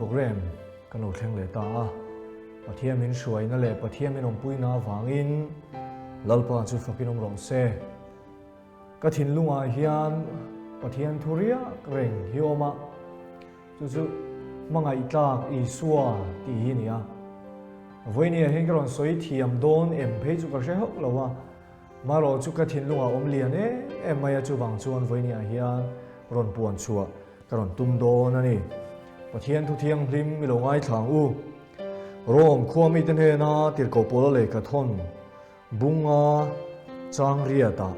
Programme kan lo thleng leh ta a, Pathian min hruaina leh Pathian min awmpuina avangin Lalpa chu fakin awm rawh se. Ka thinlungah hian Pathian thu riak reng hi awm a, chu chu hmangaih tlak Isua tih hi a ni a. Vawinia hian ka rawn sawi thiam dawn em phei chu ka hre hauh lo a, Marawh chu ka thinlungah awm lian em em mai a, chuvang chuan vawinia hian rawn puan chhuah ka rawn tum dawn a ni. Pathian thu thianghlim i lo ngaithla ang u. Rome khua mite hnena tirhkoh pawla lehkha thawn bunga chang riatah,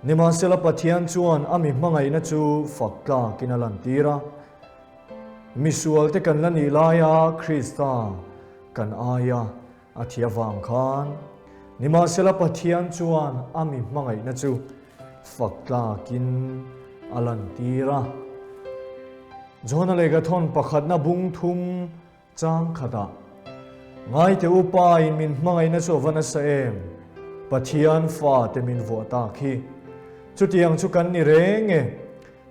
Nimahsela Pathian chuan a mi hmangaihna chu fak tlakin a lantir a, misualte kan la nih laia Krista kan aia A thi avang khan nimahsela Pathian chuan a mi hmangaihna chu fak tlakin a lantir a. Johna lehkha thawn pakhatna bung thum chang khatah, Ngaite upa in min hmangaihna chu a va nasa em? Pathian fate min vuah tak hi. Chutiang chu kan ni reng e.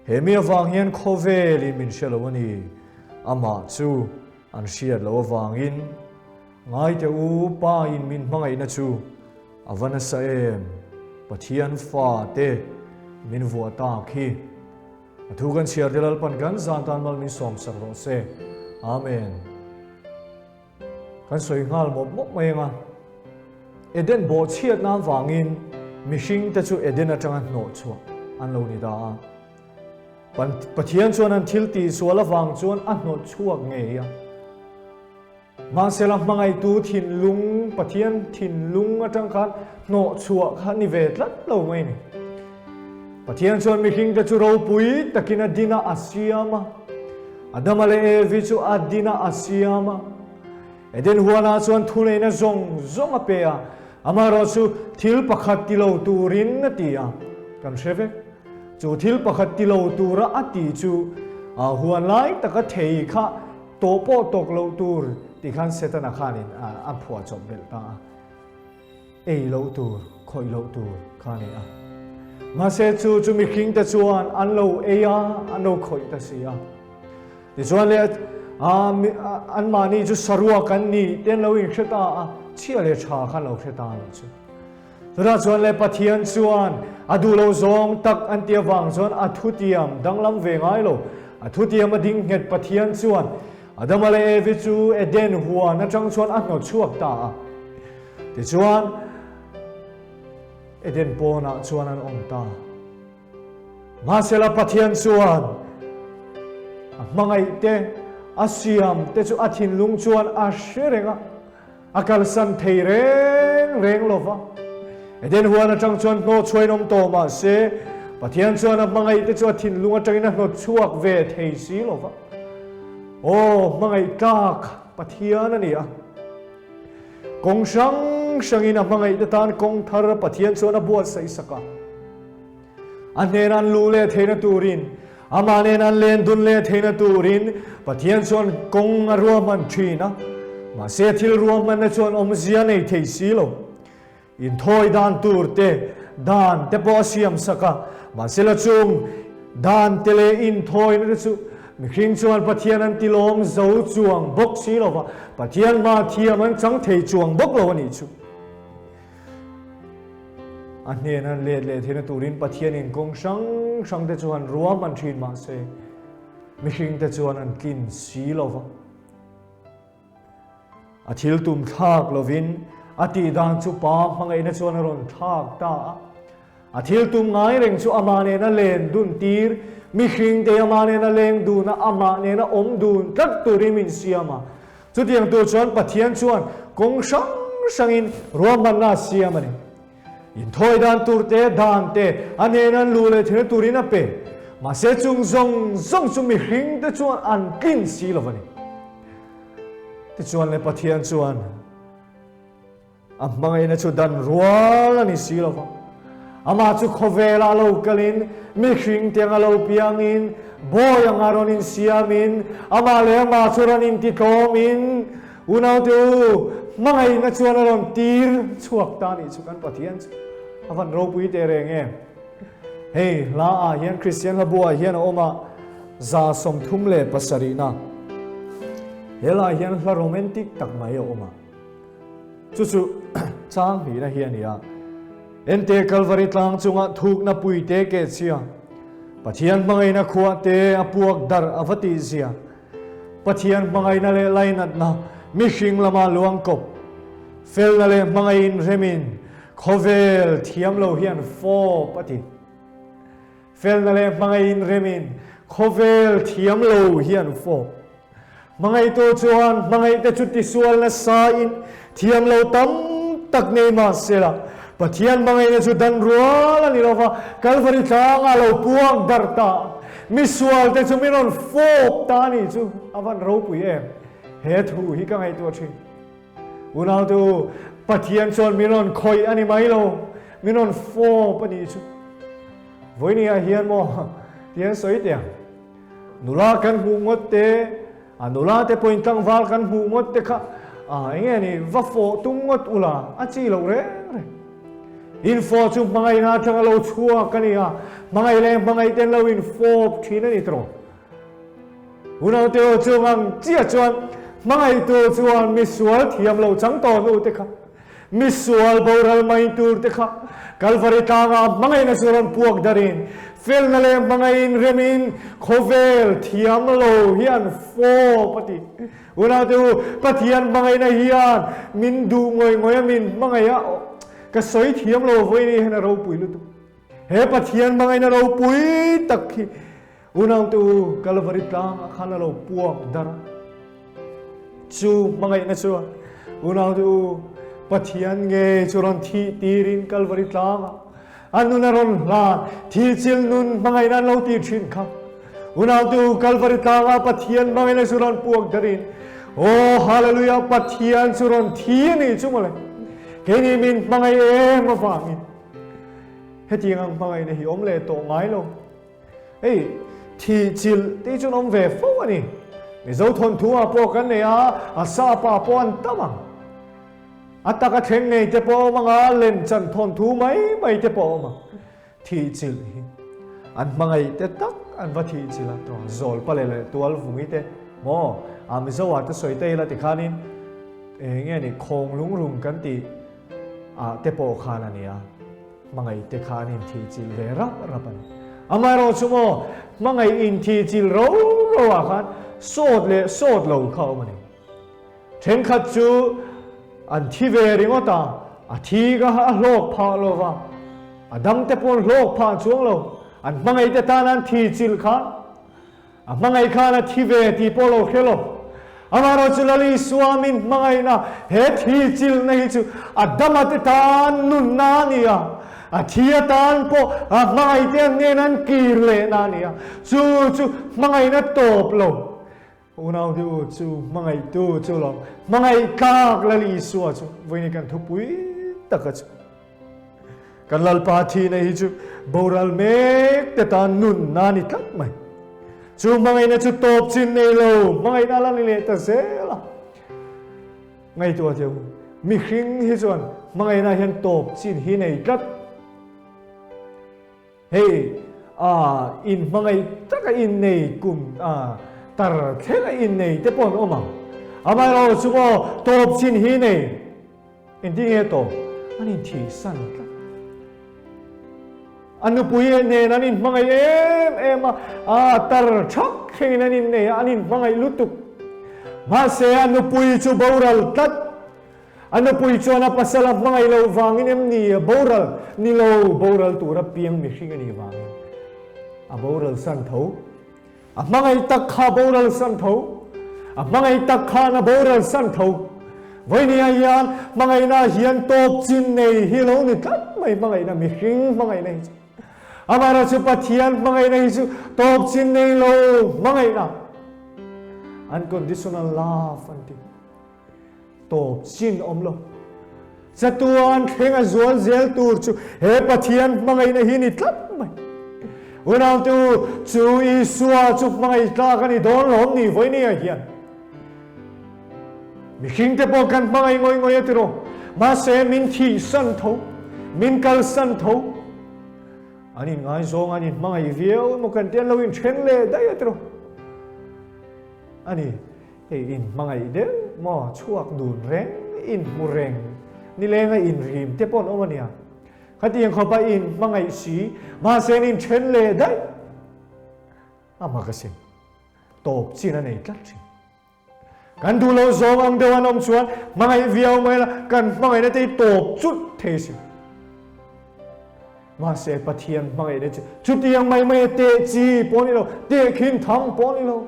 He mi avang hian khawvelin min hre lo a ni. Amah chu An hriat loh avangin, Ngaite u, Pa in min hmangaihna chu a va nasa em, Pathian fa te min vuah tak hi. A thu kan chhiar te Lalpan kan zan tan mal min sawm sak rawh se. Amen. Kan sawi nghal mawp mawp mai anga, Eden bawhchhiatna avangin mihring te chu Eden atanga hnawh chhuah an lo ni ta a. Pathian chuan an thil tihsual avang chuan a hnawt chhuak ngei a. Mahsela hmangaihtu thinlung, Pathian thinlung atang khan hnawh chhuah kha ni ve tlat lo mai ni. Pathian chuan mihringte chu ropui takin a din a, a siam a. Adama leh Evi chu a din a, a siam a. Eden huanah chuan thuneihna zawng zawng a pe a, amaherawhchu thil pakhat ti lo turin a ti a, kan hre vek. Chu thil pakhat ti lo tura a tih chu huan lai taka thei kha tawh pawh tawk loh tur tih khan Setana khanin a phuah chawp belh ta a. Ei loh tur, khawih loh tur kha a ni a. Mahse chu chu mihringte chuan an lo ei a, an lo khawih ta si a. Tichuan le anmahni chu saruak an nih te an lo inhre ta a, chhia leh tha kha an lo hre ta a nih chu. Chutah chuan le Pathian chuan a duh lo zawng tak an ti avang chuan a thutiam danglam ve ngai lo. A thutiam a ding nghet Pathian chuan Adama leh Evi chu Eden huan atang chuan a hnawt chhuak ta a. Tichuan Eden pawnah chuan an awm ta. Mahsela Pathian chuan a hmangaih te, a siam te chu a thinlung chuan a hre reng a. A kalsan thei reng reng lo va. Eden huan atang chuan hnawh chhuain awm tawh mah se, Pathian chuan a hmangaih te chu a thinlung atangin a hnawt chhuak ve thei si lo va. Aw, hmangaih tlak Pathian a ni a. Kawng hrang hrangin a hmangaih te tan kawng thar Pathian chuan a buatsaih sak a. A hnena an luh leh theihna turin, amah nena an len dun leh theihna turin Pathian chuan kawng a ruahman thin a. Mahse thil ruahmanna chuan awmzia nei thei si lo. Inthawi dan tur te, dan te pawh a siam sak a. Mahse la chung dan te leh inthawina te chu mihring chuan Pathian an tilawm zo chuang bawk si lo va, Pathian hma thiam an chang thei chuang bawk lo a nih chu. A hnen an let leh theihna turin Pathianin kawng hrang hrang te chu han ruahman thin mah se, mihring te chuan an tlin si lo va. A thil tum thlak lovin a tih dan chu pa hmangaihna chuan a rawn thlak ta a. A thil tum ngai reng chu amah nena len dun tir, mihring te amah nena leng dun a, amah nena awm dun tlat turin min siam a. Chutiang tur chuan Pathian chuan kawng hrang hrangin ruahmanna a siam a ni. Inthawi dan tur te, dan te, a hnena an luh leh theihna turin a pe. Mahse chung zawng zawng chu mihring te chuan an tlin si lo a ni. Tichuan le Pathian chuan A hmangaihna chu dan rual a ni si lo va. Amah chu khawvelah lo kalin, mihring te anga lo piangin, bawi anga rawn insiamin, amah leh amah chu rawn intitlawmin, Unaute u, hmangaihna chuan a rawn tir chhuak ta nih chu kan Pathian chu a van ropui teh reng em. Hei hla ah hian Kristian hla buah hian a awm a, 37 na. He lai hian hla romantic tak mai a awm a. Chu chu chang hlihna hi a ni a. Ente Kalvari tlang chunga thukna puite keh chhia, Pathian hmangaihna khuah te a puak darh a va tih zia, Pathian hmangaihna leh lainatna mihring lama luang kawp, felna leh hmangaih inremin khawvel thiam lo hian fawp a ti. Felna leh hmangaih inremin khawvel thiam lo hian fawp. Hmangaihtu chuan hmangaihte chu tisual nasain thiam lo tam tak nei mah sela, Pathian hmangaihna chu dan rual a ni lo va, Kalvari tlangah lo puak darh ta, misualte chu min rawn fawp ta a nih chu a van ropui em? He thu hi ka ngaihtuah thin. Unaute u, Pathian chuan min rawn khawih a ni mai lo, min rawn fawp a nih chu. Vawinia hian maw tian sawi teh ang. Nula kan hmuh ngawt te, a nula te pawhin tlangval kan hmuh ngawt te kha a eng nge ni va fawh tum ngawt ula a chi loh reng reng. Infawh chu hmangaihna atanga lo chhuak a ni a, hmangaih leh hmangaih ten lo infawp thin a ni tawh. Unaute aw chung ang chiah chuan hmangaihtu chuan misual thiam lo chang tawh hnu te kha Misual boral mai tur te kha Kalvari tlangah hmangaihna chu rawn puak darin felna leh hmangaihin remin khawvel thiam lo hian fawp a ti. Unaute u, Pathian hmangaihna hian min duh ngawih ngawih a, min hmangaih a, ka sawi thiam lo vawiin hian a ropui lutuk. He Pathian hmangaihna ropui tak hi Unaute u, Kalvari tlangah khan a lo puak dar a. Chu hmangaihna chuan unaute u, Pathian ngei chu rawn thih tirin Kalvari tlangah a nun a rawn hlan, thilchil nun hmangaihna an lo tih thin kha. Unaute u, Kalvari tlangah Pathian hmangaihna chu rawn puak darin, Aw Hallelujah, Pathian chu rawn thi a nih chu mawle. Keini min hmangaih em avangin hetiang ang hmangaihna hi awm leh tawh ngai lo. Hei, thih chilh tih chu an awm ve fo a ni. Mizo thawnthu ah pawh kan nei a, a sap ah pawh an tam ang. A taka thleng ngei te pawh a awm ang a, lemchan thawnthu mai mai te pawh a awm ang. Thih chilh hi an hmangaih te tak an va thih chilh a, tawng zawl pa leh leh tual vungi te maw a Mizo ah te sawi te ila tikhanin eng nge ni khawng lungrung kan tih ah te pawh khan a nia. Hmangaih te kha an inthih chilh ve rap rap a ni. Amaherawh chu maw, hmangaih inthih chilh ro ro ah khan sawt leh sawt lo kha a awm a ni. Thenkhat chu an thi ve ringawt a, a thi kha a hlawk phah lo va, a dang te pawh an hlawk phah chuang lo. An hmangaih te tan an thih chilh khan A hmangaih khan a thi ve tih pawh lo hre lo. Amaherawh chu Lal Isua min hmangaihna he thi chilhna hi chu a dama te tan nunna a ni a, a thi atan pawh a hmangaihte an nen an kir lehna a ni a, chu chu hmangaihna tawp lo. Unau te u, chu hmangaihtu chu lo hmangaih tlak Lal Isua chu vawiin kan thupui taka chu. Kan Lalpa thihna hi chu boral mek te tan nunna a ni tlat mai. Chu hmangaihna chu tawp chin nei lo hmangaihna la ni leh ta zel a. Ngaihtuah teh u, mihring hi chuan hmangaihna hian tawp chin hi nei tlat. Hei a inhmangaih taka innei kum a tar thlenga innei te pawh an awm ang. Amaherawhchu chu maw tawp chin hi nei. Engtin nge tawp? An inthihsan tlat. A nupui nen an inhmangaih em em a, a tar thak thlengin an innei a, an inhmangaih lutuk. Mahse a nupui chu boral tlat. A nupui chuan a pasal a hmangaih loh vangin em ni a boral? Ni lo, boral tura piang mihring a nih vangin a boral san tho. A hmangaih tak kha boral san tho. A hmangaih tak khan a boral san tho. Vawinia hian hmangaihna hian tawp chin nei hi lo ni tlat mai hmangaihna mihring hmangaihna hi chu. Amaherawh chu Pathian hmangaihna hi chu tawp chin nei lo hmangaihna unconditional love an ti. Tawp chin awm lo. Chatuan thleng a zual zel tur chu he Pathian hmangaihna hi ni tlat mai. Unaute u, chu Isua chu hmangaih tlak a ni dawn lawm ni vawinia hian. Mihringte pawh kan hmangaih ngawih ngawih a tiraw. Mahse min thihsan tho, min kalsan tho. An inngaizawng, an inhmangaih viau emaw kan ti, an lo inthen leh daih a tiraw. A ni. Hei inhmangaih deuh maw chhuak dun reng, inhmu reng, nilenga inrim te pawh an awm a nia. Khatiang khawpa inhmangaih si, mahse an inthen leh daih. A mak asin. Tawp chin a nei tlat thin. Kan duh lo zawng ang deuh an awm chuan hmangaih viau mai la, kan hmangaihna te hi tawp chut thei si. Mahse Pathian hmangaihna chu chutiang mai mai a teh chi pawh ni lo, tehkhin thang pawh ni lo.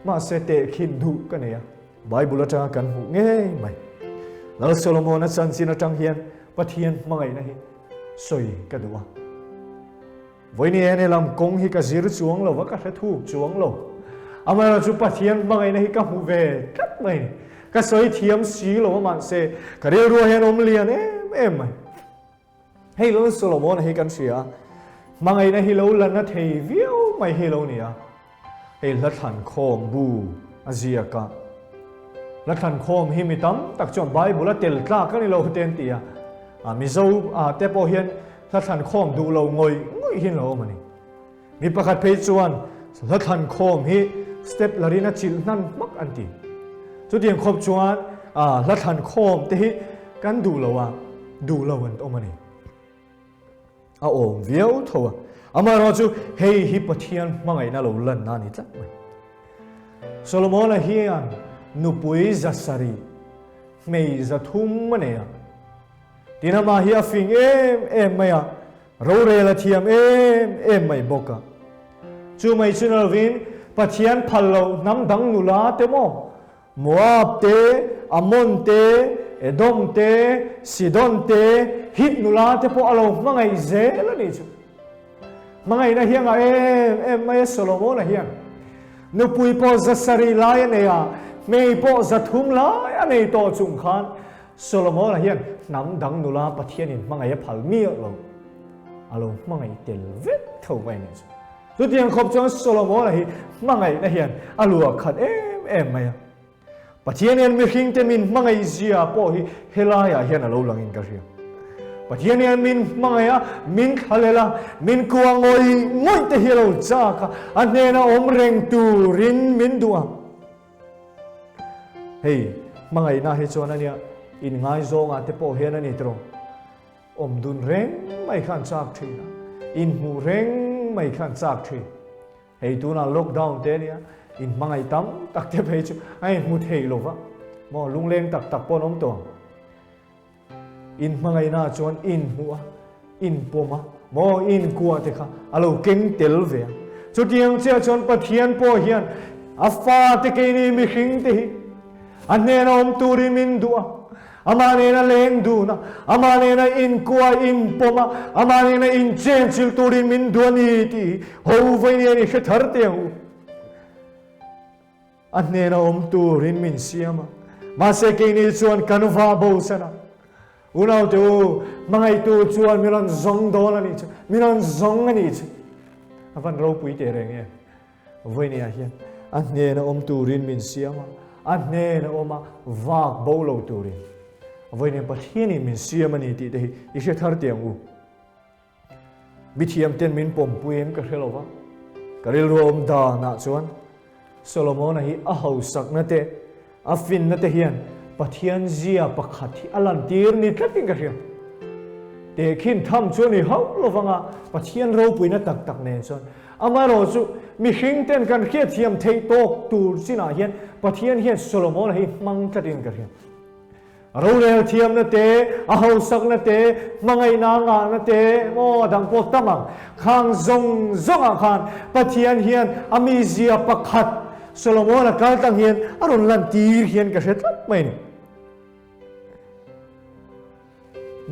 Mahse tehkhin duh ka nei a, Bible atanga kan hmuh ngei mai. Lal Solomon-a chanchin atang hian Pathian hmangaihna hi sawi ka duh a. Vawiin ene lam kawng hi ka zir chuang lo va, ka hre thuk chuang lo. Amaherawhchu Pathian hmangaihna hi ka hmu ve tlat mai ni. Ka sawi thiam si lo a mahse ka rilruah hian awm lian em em mai. Hei Lal Solomon-a hi kan hria a, hmangaihna hi lo la na thei viau mai hi lo ni a. Hei hla thlankhawm bu a ziak a. Hla thlankhawm hi mi tam tak chuan Bible a tel tlak a ni lo te an ti a. Mizo te pawh hian hla thlankhawm duh lo ngawih ngawih hi an lo awm a ni. Mi pakhat phei chuan hla thlankhawm hi step larin a chilh hnan hmak an ti. Chutiang khawp chuan hla thlankhawm te hi kan duh lo a, duh lo an awm a ni. A awm viau tho a. Amaherawhchu hei hi Pathian hmangaihna lo lanna a ni tlat mai. Solomona hian nupui 700, hmei 300 a nei a. Tin amah hi a fing em em mai a, rorel a thiam em em mai bawk a. Chu mai chu ni lovin Pathian phal loh hnam dang nula te maw Moab te, Ammon te, Edom te, Sidon te, Hit nula te pawh a lo hmangaih zel a nih chu. Hmangaihna hi a ngah em em mai a Solomon-a hian. Nupui pawh 700 lai a nei a, hmei pawh 300 lai a nei tawh chung khan Solomon-a hian hnam dang nula Pathianin hmangaih a phal miah lo. A lo hmangaih tel vek tho mai a nih chu. Chutiang khawp chuan Solomona hi hmangaihna hian a luah khat em em mai a. Pathian hian mihringte min hmangaih zia pawh hi helaiah hian a lo langin ka hria. Pathian hian min hmangaih a, min thlalel a, min kuah ngawih ngawih te hi a lo chak a, a hnena awm reng turin min duh a. Hei, hmangaihna hi chuan a nia, inngaizawngah te pawh hian a ni tawh. Awm dun reng mai khan chak thin a, inhmuh reng mai khan chak thin. Hei tunah lockdown te ania, inhmangaih tam tak te phei chu a inhmu thei lo va, maw lungleng tak tak pawh an awm tawh ang. Inhmangaihna chuan inhmuh a, inpawm a, maw inkuah te kha a lo keng tel ve a. Chutiang chiah chuan Pathian pawh hian a fate keini mihring te hi a hnena awm turin min duh a, Amah nena leng dun a, amah nena inkuah inpawm a, amah nena inchenchilh turin min duh a ni tih hi ho vawi nen i hre thar teh ang u. A hnena awm turin min siam a, mahse keini chuan kan vah bosan a. Unaute u, hmangaihtu chuan min rawn zawng dawn a nih chu, min rawn zawng a nih chu. A van ropui teh reng em. Vawinia hian a hnena awm turin min siam a, a hnena awm a vak bo lo turin. Vawinia Pathianin min siam a ni tih te hi i hre thar teh ang u. Mithiam ten min pawmpui em ka hre lo va, ka rilru a awm danah chuan Solomona hi a hausakna te, A finna te hian Pathian zia pakhat hi a lantir ni tlatin ka hria. Tehkhin tham chu a ni hauh lo vang a, Pathian ropuina tak tak nen chuan. Amaherawh chu mihring ten kan hriatthiam theih tawk tur chinah hian Pathian hian Solomona hi hmang tlatin ka hria. A rorel thiamna te, a hausakna te, hmangaihna a ngahna te, maw a dang pawh tam ang. Khang zawng zawngah khan Pathian hian a mizia pakhat Solomon-a kal tang hian a rawn lantir hian ka hre tlat mai a ni.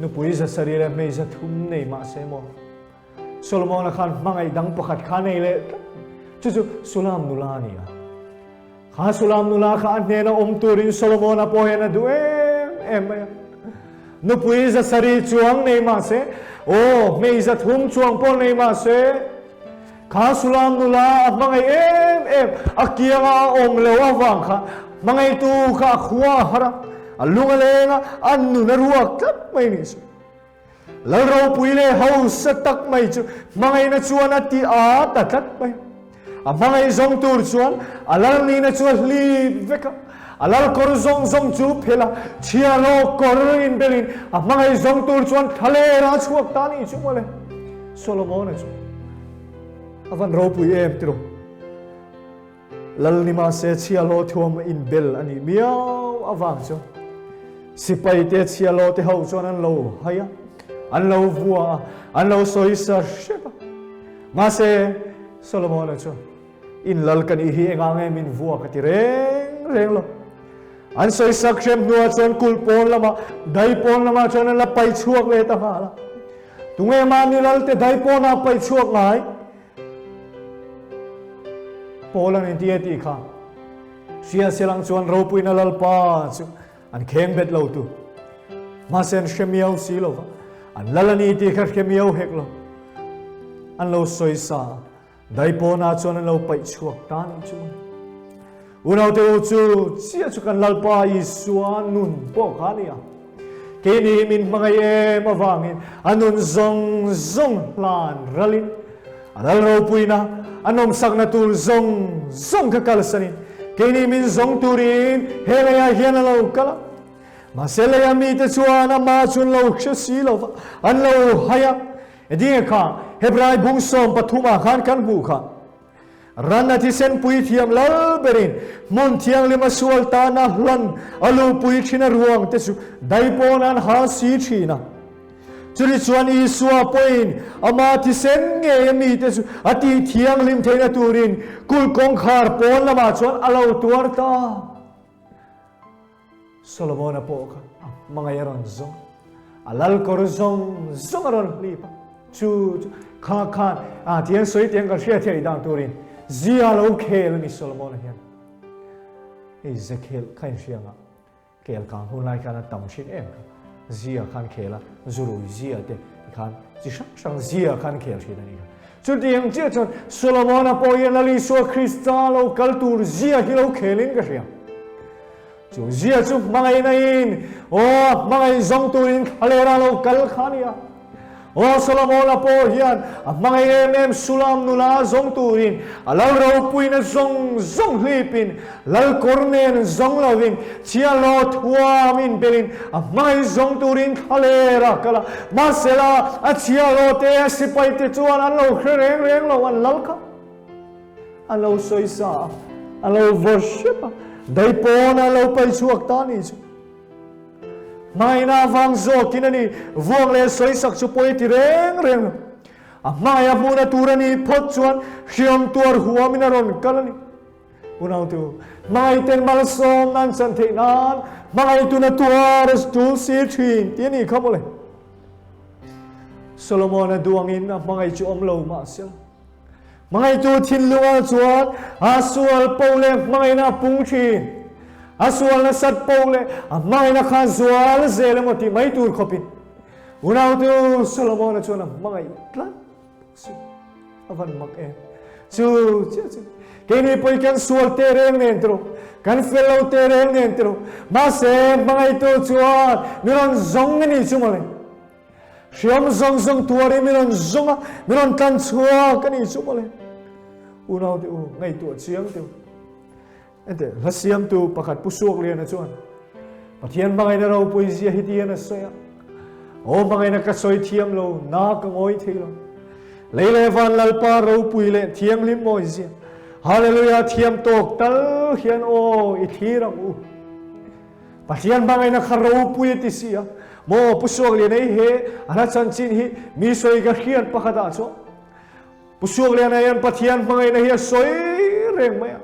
Nupui 700 leh hmei 300 nei mah se maw, Solomon-a khan hmangaih dang pakhat kha nei leh tlat. Chu chu Sulam nula a ni a. Kha Sulam nula kha a hnena awm turin Solomona pawh hian a duh em em mai a. Nupui 700 chuang nei mah se, aw, hmei 300 chuang pawh nei mah se, kha Sulam nula a hmangaih em em, a kianga a awm lo avang kha hmangaihtu kha a khua a har a, a lung a leng a, a nun a ruak tlat mai ni chu. Lal ropui leh hausa tak mai chu hmangaihna chuan a ti a ta tlat mai. A hmangaih zawng tur chuan a lal nihna chu a hlip vek a, a lal kawr zawng zawng chu phelh a, chhiahhlawh kawr inbelin a hmangaih zawng tur chuan thlaler a chhuak ta ni chu mawle. Solomona chu a van ropui em tiraw? Lal ni mahse chhiahhlawh thuam inbel a nih miau avang chuan sipaite chhiahhlawh te ho chuan an lo hai a, an lo vua a, an lo sawisa hrep a. Mahse Solomona chuan, In lal ka nih hi engah nge min vua ka ti reng reng lo. An sawisak hrem hnuah chuan kulh pawn lamah, dai pawn lamah chuan an la paih chhuak leh ta nghal a. Tunge mahni lalte dai pawnah paih chhuak ngai? Paul an inti e tih kha hria selang chuan ropuina Lalpa chu an kheng bet lo tu. Mahse an hre miau si lo va, an lal a ni tih kha hre miau hek lo. An lo sawisa a, daipawnah chuan an lo paih chhuak ta nih chu. Unaute u chu chiah chu kan Lalpa Isua nun pawh kha a ni a. Keini min hmangaih em avangin a nun zawng zawng hlan ralin a lal ropuina a nawmsakna tur zawng zawng kha kalsanin keini min zawng turin he leiah hian a lo kal a. Mahse leia mite chuan amah chu an lo hre si lo va, an lo hai a. Engtinge kha Hebrai bung 13 khan kan hmuh kha? Ran a thisen puithiam lal berin hmun thianghlim a sual tana hlan a luhpui thin a ruang te chu daipawn an hal si thin a. Churi chuan Isua pawhin ama thisen ngei a mite chu a tih thianghlim theihna turin kulh kawngkhar pawn lamah chuan a lo tuar ta. Solomona pawh kha a hmangaih a rawn zawng a, a lal kawr zawng zawng a rawn hlip a, chu chu kha khan a tiang sawi tiang kan hriat theih dan turin zia lo khel a ni Solomona hian. Hei ze khel kha inhria ngah kel kang hun lai khan a tam thin em kha zia khan khel a, zurui zia te tikhan chi hrang hrang zia khan khel thin a ni kha. Chutiang chiah chuan Solomona pawh hian Lal Isua Krista lo kal tur zia hi lo khelin ka hria. Chu zia chu hmangaihna in, aw, hmangaih zawng turin thlalera lo kal kha a ni a. Aw, Solomona pawh hian a hmangaih em em Sulam nula zawng turin a lal ropuina zawng zawng hlipin, lal kawr nen zawng lovin, chhiahhlawh thuam inbelin a hmangaih zawng turin thlalera kal a. Mahsela, a chhiahhlawh te, a sipaite chuan an lo hre reng reng lo, an lal kha. A lo sawisa a, a lo vaw hrep a, dai pawn a lo pai chhuak ta ni chu. Hmaina avang zawkin a ni, vuak leh sawisak chu pawi ti reng reng lo. A hmaia hmuhna tur a nih phawt chuan hriam tuar huamin a rawn kal a ni. Unautu, hmangaihten malsawmna an chan theih nan hmangaihtuna tuar a tul si thin tih a nih kha mawle. Solomon-a duangin a hmangaih chu awm lo mahse, Hmangaihtu thinlungah chuan a sual poh leh hmangaihna a pung thin. A sual nasat poh leh a hmangaihna kha zual zel emaw tih mai tur khawpin Unautu Solomona chuan a hmangaih tlat si. A van mak em. Chu chiah chu keini pawh hi kan sual teh reng nen tiraw, kan fel lo teh reng nen tiraw, mahse hmangaihtu chuan mi rawn zawng a ni chu mawle. Hriam zawng zawng tuarin min rawn zawng a, min rawn tlan chhuak a nih chu mawle. Unau te u, ngaihtuah chiang teu. Ente, hla siamtu pakhat Pu Suakliana chuan Pathian hmangaihna ropui zia hi tihian a sawi a. Aw hmangaihna ka sawi thiam lo, na ka ngawi thei lo. Lei leh van Lalpa ropui leh thianghlim mawi zia. Hallelujah thiam tawk tal hian aw i thlir ang u. Pathian hmangaihna kha ropui a ti si a, maw Pu Suakliana hi he a hla chanchin hi mi sawi ka hriat pakhat ah chuan Pu Suakliana hian Pathian hmangaihna hi a sawi reng mai a,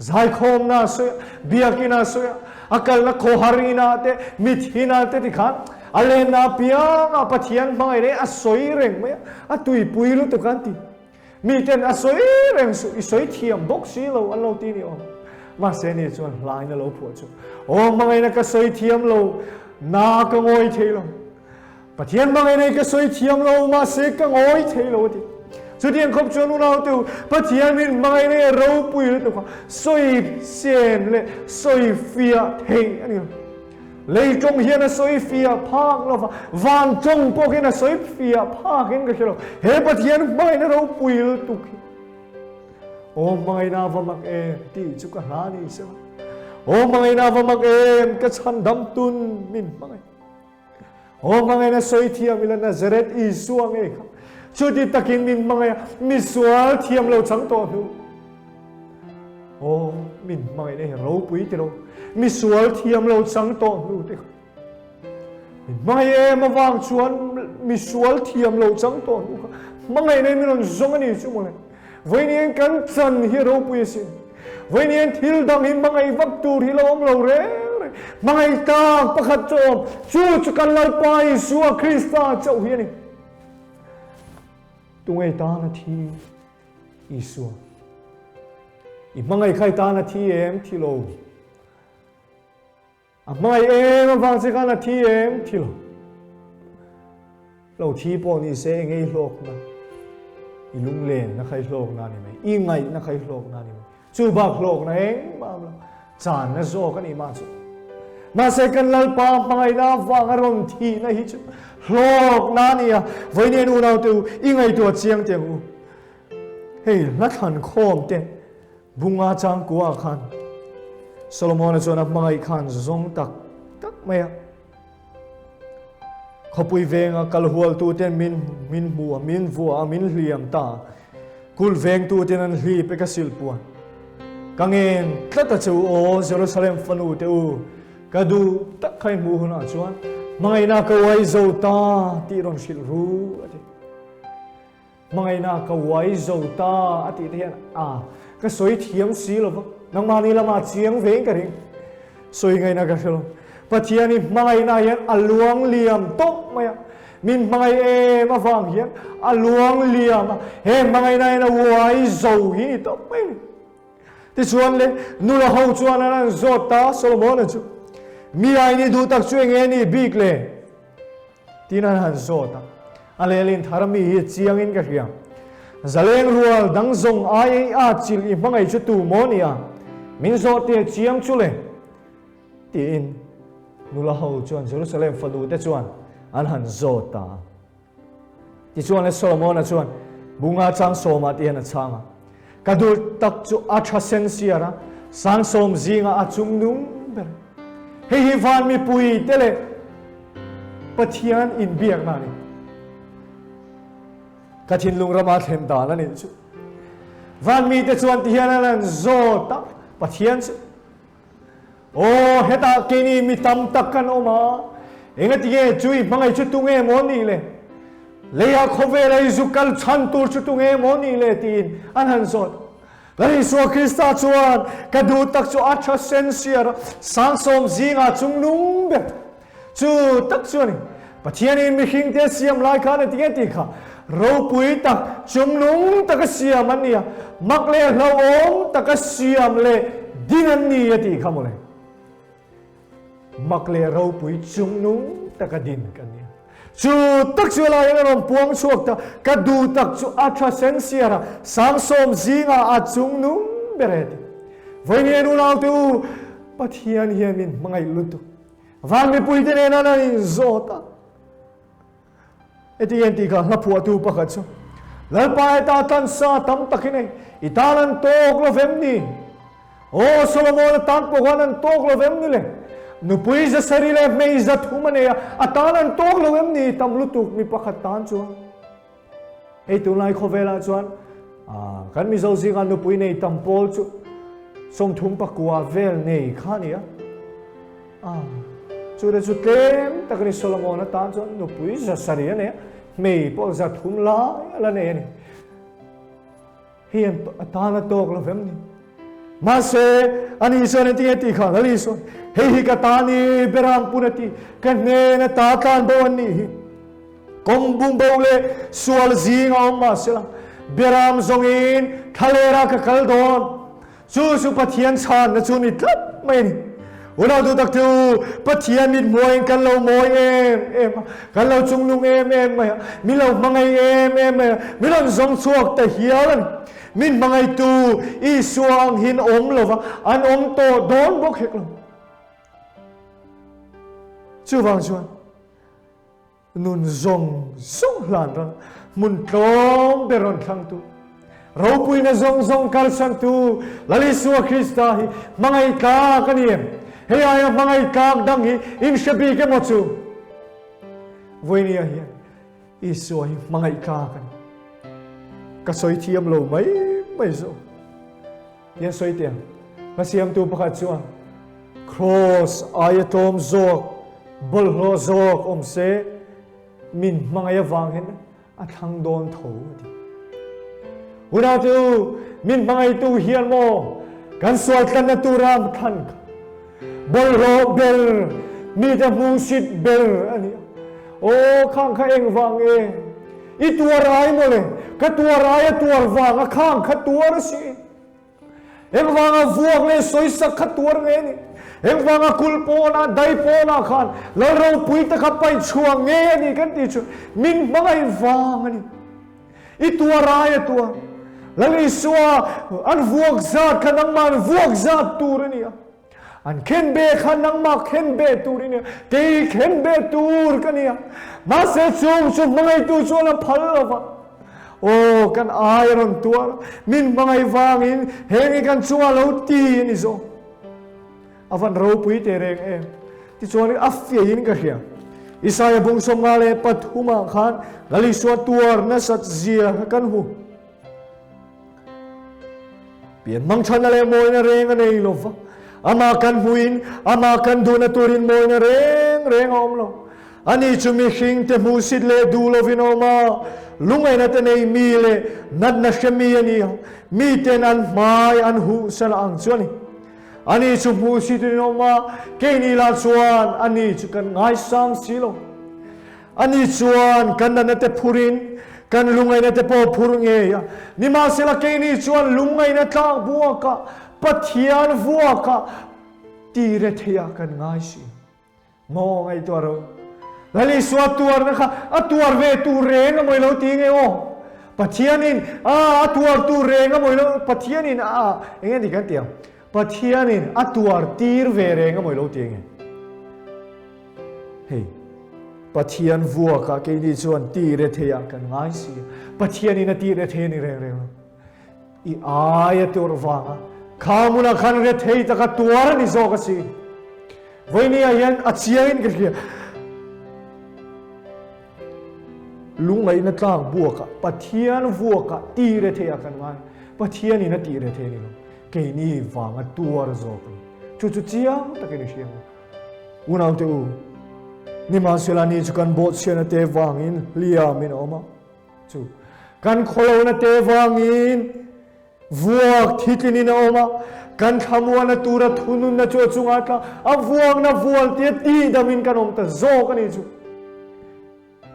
zaikhawmna a sawi a, biakinn a sawi a, a kalna khawhar inah te, mithin ah te tikhan a lenna apiang ah Pathian hmangaihna hi a sawi reng mai a, a tuipui lutuk an ti. Miten a sawi reng suh, i sawi thiam bawk si lo an lo ti ni awm. Mahse ni chuan hlain a lo phuah chu, Aw hmangaihna ka sawi thiam lo, na ka ngawi thei lo. Pathian hmangaihna hi ka sawi thiam lo, mahse ka ngawi thei lo a ti. Chutiang khawp chuan unau te u, Pathian min hmangaihna hi a ropui lutuk a, sawi sen leh sawi fiah theih a ni lo. Lei tawng hian a sawi fiah phak lo va, van tawng pawh hian a sawi fiah phakin ka hre lo. He Pathian hmangaihna ropui lutuk hi. Aw hmangaihna va mak em tih chu ka hla ni sela. Aw hmangaihna va mak em ka chhandam tun min hmangaih. Aw hmangaihna sawi thiam ila Nazareth Isua ngei kha chuti takin min hmangaih a, misual thiam lo chang tawh hnu. Aw min hmangaihna hi ropui tilo, misual thiam lo chang tawh hnu te kha. Min hmangaih em avang chuan misual thiam lo chang tawh hnu kha hmangaihna min rawn zawng a ni chu mawle. Vawiin kan chan hi ropui asin. Vawiin thil dang hi hmangaih vak tur hi lo awm lo reng reng. Hmangaih tak pakhat chu awm, chu chu kan Lalpa Isua Krista chauh hi a ni. Tunge tan a thi Isua? I hmangaih kha i tan a thi em? Thi lo. A hmangaih em avang che khan a thi em? Thi lo. Lo thi pawh ni se eng ei hlawkna? I lunglenna kha i hlawkna a ni mai. I ngaihna kha i hlawkna a ni mai. Chu bak hlawkna engmah a awm lo. Channa zawk a nih mah chu. Mahse kan Lalpa hmangaihna avang a rawn thihna hi chu hlawkna a ni a. Vawiin unaute u, i ngaihtuah chiang teh ang u. Hei hla thlan khawm te Bunga changkua khan Solomona chuan a hmangaih khan zawng tak tak mai a. Khawpui venga kal hualtuten min min hmu a, min vua a, min hliam ta a. Kulh vengtuten an hlip e ka silhpuan. Ka ngen tlat a che u aw Jerusalem fanu te u, ka duh tak kha i hmuh hunah chuan hmangaihna ka uai zo ta tih rawn hrilh ru a ti. Hmangaihna ka uai zo ta a tih te hian a ka sawi thiam si lo va, nangmahni lamah chiang vein ka ring. Sawi ngaihna ka hre lo. Pathian hi hmangaihna hian a luang liam tawp mai a, min hmangaih em avang hian a luang liam a, he hmangaihna hian a uai zo hi ni tawp mai a ni. Tichuan le, nula ho chuan an han zawt ta Solomona chu, Mi aini duh tak chu enge ni bik le? Tiin an han zawt a, a lehlin thar mi hi chiangin ka hria. Zaleng rual dang zawng ai ei a chilh i hmangaih chu tu maw nia? Min zawh tir chiang chu le? Tiin nula ho chuan Jerusalem fanu te chuan an han zawt ta a. Tichuan le Solomona chuan bunga chang sawmah ti hian a chhang a, Ka duh tak chu a tha sen siar a, sang sawm zingah a chung nung ber. Hei hi van mipui te leh Pathian inbiakna a ni. Ka thinlung rama thlen dan a nih chu. Van mite chuan ti hian an han zawt a, Pathian chu Aw, hetah keini mi tam tak kan awm a, engatinge chu i hmangaih chu tunge maw nih le? Leiah khawvela i zu kal chhan tur chu tunge maw nih le? tiin an han zawt. Lal Isua Krista chuan, Ka duh tak chu a tha sen siar a, sangsawm zingah chungnung ber. Chu tak chu a ni. Pathianin mihringte a siam lai khan engtinge tih kha ropui tak, chungnung taka siam an ni a, mak leh hlauhawm taka siam leh ding an ni a tih kha mawle. Mak leh ropui chungnung taka din kan ni a. Chu tak chu laiin a rawn puang chhuak ta, ka duh tak chu a tha sen siar a, sangsawm zingah a chungnung ber e ti. Vawiin unaute u, Pathian hian min hmangaih lutuk. Van mipuite nen an an inzawt a. Heti hian tih kha hla phuahtu pakhat chu, Lalpa heta tan sa tam takin ei, i tan an tawk lo vem ni? Aw Solomon a tan pawh khan an tawk lo vem ni le? Nupui za sarih leh hmei 300 a nei a, a tan an tawk lo em ni? Tam lutuk mi pakhat tan chuan. Hei tunlai khawvelah chuan kan Mizo zinga nupui nei tam pawl chu 39 vel nei kha a ni a. Chu te chu tlem tak a ni Solomon atan chuan nupui 700 a nei a, hmei pawh 300 lai a la nei a ni. Hei an atan a tawk lo vem ni. Mahse, ani chuan engtinge tih kha Lal Isua, hei hi ka ta ni, Beram pun a ti, ka hnen a ta tlan bo an nih hi. Kawng bung bo leh sual zing a awm mahsela, Beram zawngin thlalera ka kal dawn. Chu chu Pathian chhanna chu ni tlat mai a ni. Unau duh tak te u, Pathian mit hmuaiin kan lo mawi em em a, kan lo chungnung em em mai a, min lo hmangaih em em mai a, min rawn zawng chhuak ta hial a ni. Min hmangaihtu Isua ang hin awm lo va, an awm tawh dawn bawk hek lo. Chuvang chuan, Nun zawng zawng hlan ran hmun tlawm ber rawn thlangtu. Ropuina zawng zawng kalsantu Lal Isua Krista hi hmangaih tlak a ni em? Hei aia hmangaih tlak dang hi in hre bik emaw chu? Vawinia hian Isua hi hmangaih tlak a ni. Ka sawi thiam lo mai mai zawk. Tian sawi teh ang. Hla siamtu pakhat chuan Kraws aia tlawm zawk, bawlhhlawh zawk awm se, min hmangaih avang hian a thlang dawn tho a ti. Unaute u, min hmangaihtu hian maw kan sual tlanna tura thlan kha bawlhhlawh ber, mite hmuhsit ber a ni a. Aw, khang kha engvang nge? I tuar ai mawle, ka tuar ai a tuar vang a khang kha tuar a si. Engvanga vuak leh sawisak kha tuar nge ni? Engvanga kulh pawnah, dai pawnah khan Lal ropui te kha paih chhuah nge a ni kan tih chu min hmangaih vang a ni. I tuar ai a tuar. Lal Isua an vuak zat kha nangmah an vuak zat tur a ni a. An khenbe kha nangmah khenbe tur i nia, kei khenbe tur ka nia. Mahse chung chu hmangaihtu chuan a phal lo va. Aw, kan ai a rawn tuar a, min hmangaih vangin heng hi kan chungah lo ti a ni zawk. A van ropui teh reng em. Tichuan a fiahin ka hria. Isaia bung 54 leh pathumah khan Lal Isua tuar nasat zia kha kan hmu. Pian mangchhanna leh mawina reng a nei lo va, amah kan hmuhin amah kan duhna turin mawina reng reng a awm lo. Ani chu mihringte hmuhsit leh duh lovin a awm a, lungaihna te nei mi leh natna hre mi a ni a, miten an hmai an huhsan ang chu a ni. Ani chu hmuhsitin a awm a, keini lah chuan ani chu kan ngaisang si lo. Ani chuan kan natna te phurin kan lungaihna te pawh phur ngei a. Nimahsela keini chuan lungaihna tlak buakah, Pathian vuakah ti retheiah kan ngai si. Maw ngaihtuah ro. Lal Isua tuarna kha a tuar ve tur reng a mawi lo ti nge aw. Pathianin a a tuar tur reng a mawi lo Pathianin a eng nge ni kan ti ang. Pathianin a tuar tir ve reng a mawi lo ti nge. Hei, Pathian vuakah keini chuan ti retheiah kan ngai si a, Pathianin a ti rethei a ni reng reng lo. I ai a tuarh vanga kha hmunah khan rethei taka tuar a ni zawk a si. Vawinia hian a chiangin ka hria. Lungngaihna tlak buakah, Pathian vuakah ti retheiah kan ngai. Pathianin a ti rethei a ni lo. Keini vanga tuar zawk a ni. Chu chu chiang takin i hria ang. Unaute u, nimahsela ni chu kan bawhchhiatna te vangin hliamin a awm a, chu kan khawlohna te vangin vuak thitlinin a awm a, kan thlamuana tura thununna chu a chungah tla a vuakna vual tia tihdamin kan awm ta zawk a ni chu.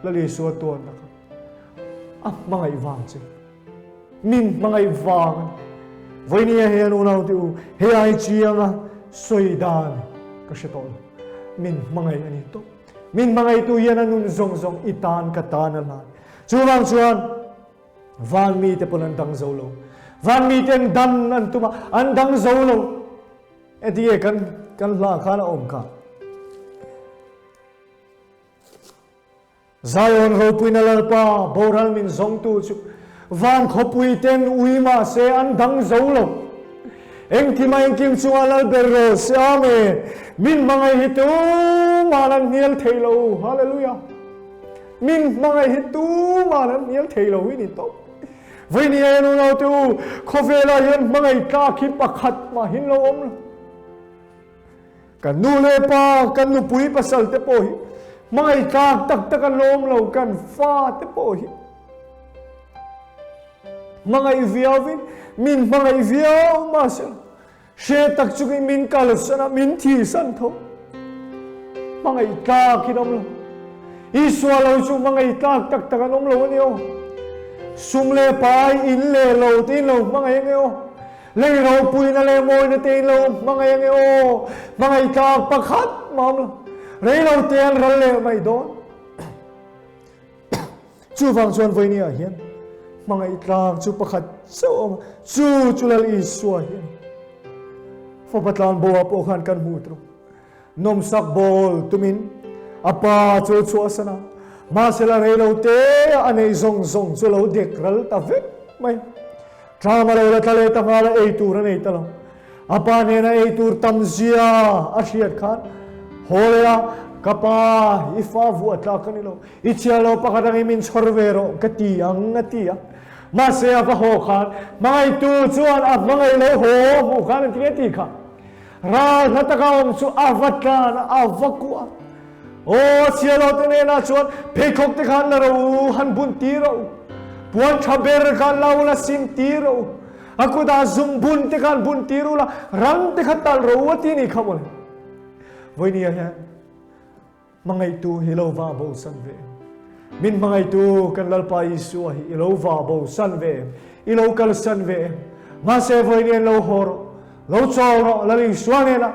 Lal Isua tuarna kha a hmangaih vang che, min hmangaih vang a ni. Vawinia hian unaute u, hei ai chianga sawi dan ka hre tawh lo. Min hmangaih a ni tawp. Min hmangaihtu hian a nun zawng zawng i tan ka tan a hlan. Chuvang chuan van mite pawn an dang zo lo. Van miten dan an tum a, an dang zo lo. Engtinge kan kan hla khan a awm kha? Zion ropuina Lalpa boral min zawngtu chu van khawpui ten ui mah se an dang zo lo. Engkim a engkim chungah Lal ber rawh se Amen. Min hmangaih hi tuman an hnial thei lo. Hallelujah. Min hmangaih hi tuman an hnial thei lo hi ni tawp. Vawiin hian unaute u, khawvelah hian hmangaih tlak hi pakhat mahin lo awm lo. Kan nu leh pa, kan nupui pasal te pawh hi hmangaih tlak tak tak an lawm lo, kan fa te pawh hi hmangaih viauvin min hmangaih viau mahse hre tak chungin min kalsan a, min thihsan tho. Hmangaih tlak in awm lo. Isua lo chu hmangaih tlak tak tak an awm lo a ni aw. Sum leh pai in leh lo te in lo hmangaih ange aw. Lei ropuina leh mawina te in lo hmangaih ange aw, hmangaih tlak pakhat mah awm lo, rei lo te an ral leh mai dawn. Chuvang chuan vawinia hian hmangaih tlak chu pakhat chauh a awm a, chu chu Lal Isua hi a ni. Fapa tlanboa pawh khan kan hmuh tur. Nawmsak bawl tumin a pa chu a chhuahsan a, mahsela rei lo te a neih zawng zawng chu a lo dek ral ta vek mai. Ṭam a lo la tla leh ta nghal a, ei tur a nei ta lo. A pa hnena ei tur tam zia a hriat khan, Haw leh a, ka pa, i fa vuah tlak ka ni lo, i chhiar lo pakhat angin min chhawr ve rawh ka ti ang a ti a. Mahse a va haw khan hmangaihtu chuan a hmangaih lo haw hmuh khan an ti nge ti kha. Ral hla taka awm chu a va tlan a, a va kuah a. Aw, a chhiar lo te hnenah chuan pheikhawk te khan la rawh u, han bun tir rawh u. Puan tha ber khan la u la, sim tir rawh u. A kutah zum bun te khan bun tir u la, rang te kha talh rawh u a ti ni kha mawle. Vawinia hian hmangaihtu hi lo va bosan ve em? Min hmangaihtu kan Lalpa Isua hi i lo va bosan ve em? I lo kalsan ve em? Mahse vawinia lo haw rawh, lo chawl rawh Lal Isua nena.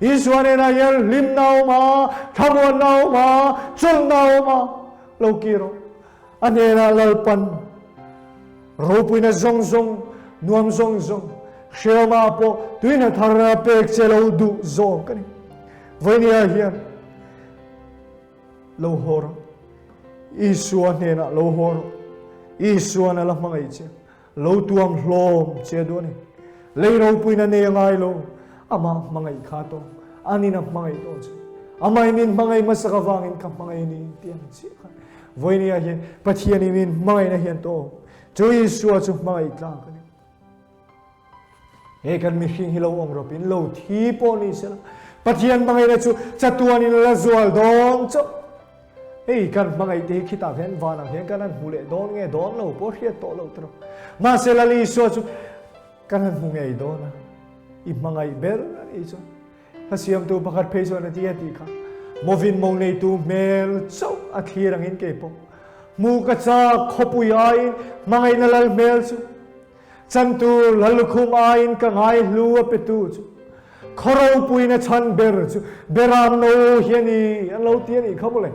Isua nena hian hlimna a awm a, thlamuanna a awm a, chawlhna a awm a, lo kir rawh. A hnenah Lalpan ropuina zawng zawng, nuam zawng zawng, hrehawmah pawh tuihna thar pek che lo duh zawk a ni. Vawinia hian lo haw rawh. Isua hnenah lo haw rawh. Isuan a la hmangaih che. Lo tuam hlawm che duh a ni. Lei ropuina nei a ngai lo. Amah hmangaih kha tawng. Anin a hmangaih tawh che. Amah in hmangaih hmasak avangin ka hmangaih a ni tih ang chiah khan Vawinia hian Pathian in min hmangaihna hian tawng. Chu Isua chu hmangaih tlak a ni. He kan mihring hi lo awm rawpin lo thi pawh ni sela Pathian hmangaihna chu chatuan in la zual dawn chauh. Hei kan hmangaih te hi khitah hian vanah hian kan han hmu leh dawn nge dawn lo pawh hriat tawh lo tawh. Mahse Lal Isua chu kan han hmu ngei dawn a, i hmangaih ber a nih chuan. Hla siamtu pakhat phei chuan a ti a tih kha, Mawvin mo neitu hmel chauh a thlir angin kei pawh hmu ka chak khawpui aiin hmangaihna lal hmel chu Chantu Lallukhum aiin ka ngai hlu a petu chu khaw ropuina chhan ber chu Beram no hi a ni an lo ti a nih kha mawle.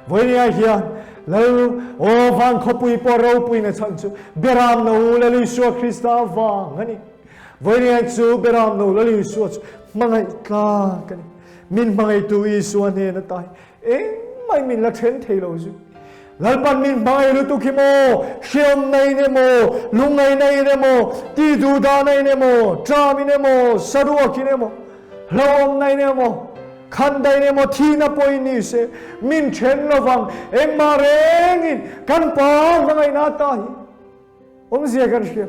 Vawinia hian Lal aw van khawpui pawh ropuina chhan chu Beram no Lal Isua Krista vang a ni. Vawinia chu Beram no Lal Isua chu hmangaih tlak a ni. Min hmangaihtu Isua hnen ata hi Engmah min la then thei lo zui. Lalpan min hmangaih lutuk hi maw, hriamna in emaw, lungngaihna in emaw, tihduhdahna in emaw, ṭam in emaw, saruak in emaw, hlauhawmna in emaw, khandaih in emaw, thihna pawhin ni se, min then lovang. Engmah rengin kan Pa hmangaihna ata hi awmzia kan hria.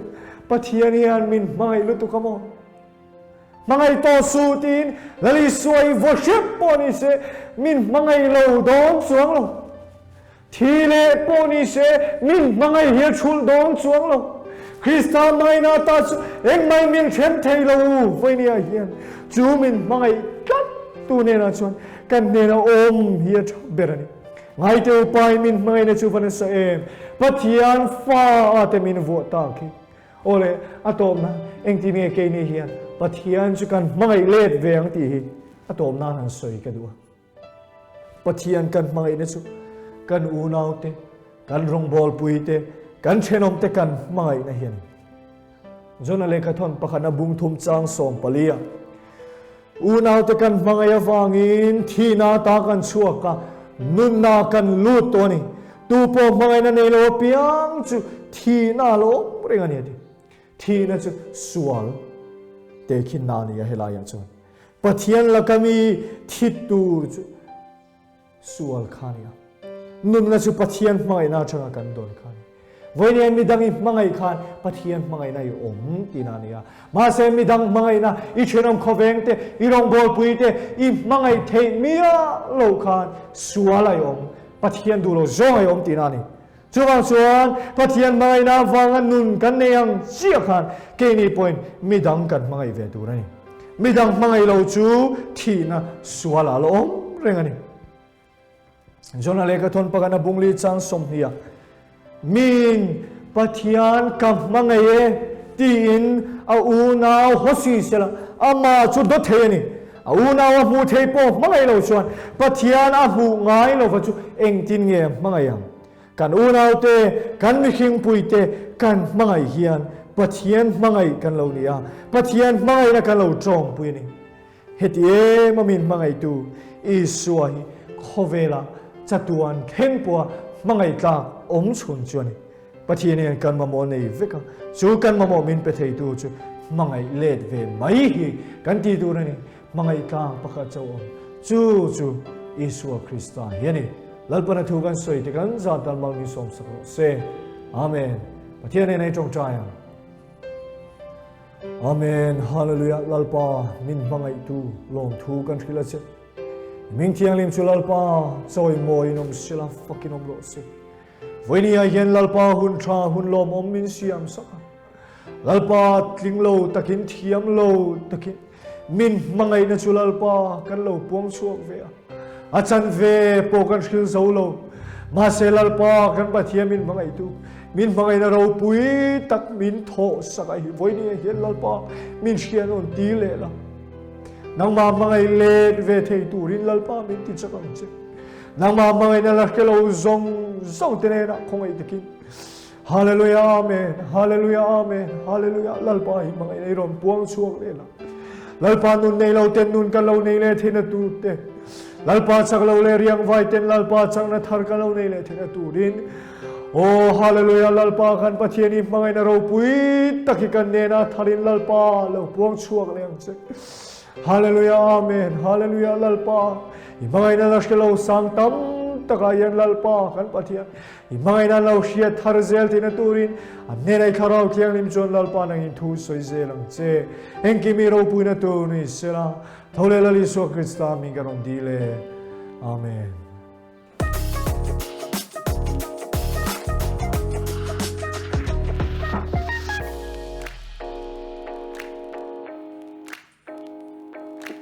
Pathian hian min hmangaih lutuk a maw? Hmangaih tawh suh tiin Lal Isua i vaw hrep pawh ni se min hmangaih lo dawn chuang lo. Thi leh pawh ni se min hmangaih hi a thulh dawn chuang lo. Krista hmangaihna ata chu engmah min hrem thei lo vawinia hian chu min hmangaih tlat tu hnenah chuan kan hnena awm hi a tha ber a ni. Ngaite upa in min hmangaihna chu va nasa em! Pathian fa a te min vuah tak hi. Aw le, a tawp nan engtin nge keini hian Pathian chu kan hmangaih let ve ang tih hi a tawp nan han sawi ka duh a. Pathian kan hmangaihna chu kan unaute, kan rawngbawlpui te, kan thenawmte kan hmangaihna hi a ni. Jona lehkhathawn pakhatna bung thum chang 14 ah Unaute kan hmangaih avangin thihna ata kan chhuak a, nunna kan lut tawh a ni. Tu pawh hmangaihna nei lo apiang chu thihna a lo awm reng a ni a ti. Thihna chu sual tehkhinna a ni a helaiah chuan. Pathian laka mi thi tur chu Sual kha a ni a. Nunna chu Pathian hmangaihna atanga kan dawn kha a ni. Vawiin midang i hmangaih khan Pathian hmangaihna i awm tihna a ni a. Mahse midang hmangaihna i thenawm khawveng te, i rawngbawlpui te i hmangaih theih miah loh khan sual a i awm, Pathian duh lo zawng a i awm tihna a ni. Chuvang chuan Pathian hmangaihna avanga nun kan nei ang chiah khan keini pawhin midang kan hmangaih ve tur a ni. Midang hmangaih lo chu thihna sual ah la awm reng a ni. Jonah lehkha thawn pakhat a bungli chang 20 ah Miin Pathian ka hmangaih e tiin a unau hawsi sela amah chu dawt thei a ni. A unau a hmuh thei pawh hmangaih lo chuan Pathian a hmuh ngai lova chu engtin nge a hmangaih ang? Kan unaute, kan mihringpuite kan hmangaih hian Pathian hmangaih kan lo ni a, Pathian hmangaihna kan lo tawngpui a ni. Heti em a min hmangaihtu Isua hi khawvela chatuan thleng pawha hmangaih tlak awm chhun chu a ni. Pathian hian kan mamawh nei vek a, chu kan mamawh min pe theitu chu hmangaih let ve mai hi kan tih tur a ni. Hmangaih tlang pakhat chauh awm chu chu Isua Krista hi a ni. Lalpana thu kan sawi te kan zat dan mal min sawmsak rawh se. Amen. Pathian nen ei tawngtai ang. Amen. Hallelujah. Lalpa min hmangaihtu lawmthu kan hrilh a che. Ming thianghlim chu Lalpa chawimawiin awm sela fakin awm rawh se. Vawinia hian Lalpa hun tha hun lawmawm min siam sak a. Lalpa tling lo takin thiam lo takin min hmangaihna chu Lalpa kan lo puang chhuak ve a. A chan ve pawh kan hril zo lo. Mahse Lalpa kan Pathian min hmangaihtu min hmangaihna ropui tak min thawh sak a hi vawinia hian Lalpa min hriat rawn ti leh la. Nangmah hmangaih let ve thei turin Lalpa min ti chak ang che. Nangmah hmangaihna la hre lo zawng zawng te hnenah khawngaih takin Hallelujah Amen Hallelujah Amen Hallelujah Lalpa hi hmangaihna i rawn puang chhuak leh la. Lalpa nun nei lo ten nun kan lo nei leh theihna tur te Lalpa chak lo leh riang vai ten Lalpa chakna thar kan lo nei leh theihna turin Oh Hallelujah Lalpa kan Pathian i hmangaihna ropui tak hi kan nena tharin Lalpa lo puang chhuak leh ang che. Hallelujah Amen Hallelujah Lalpa i hmangaihna la hre lo sang tam takah hian Lalpa kan Pathian i hmangaihna lo hriat thar zel theihna turin an hnena i thlarau thianghlim chuan Lalpa nangin thu sawi zel ang che. Engkim i ropuina tur ni sela tho leh Lal Isua Krista min ka rawn dil e. Amen.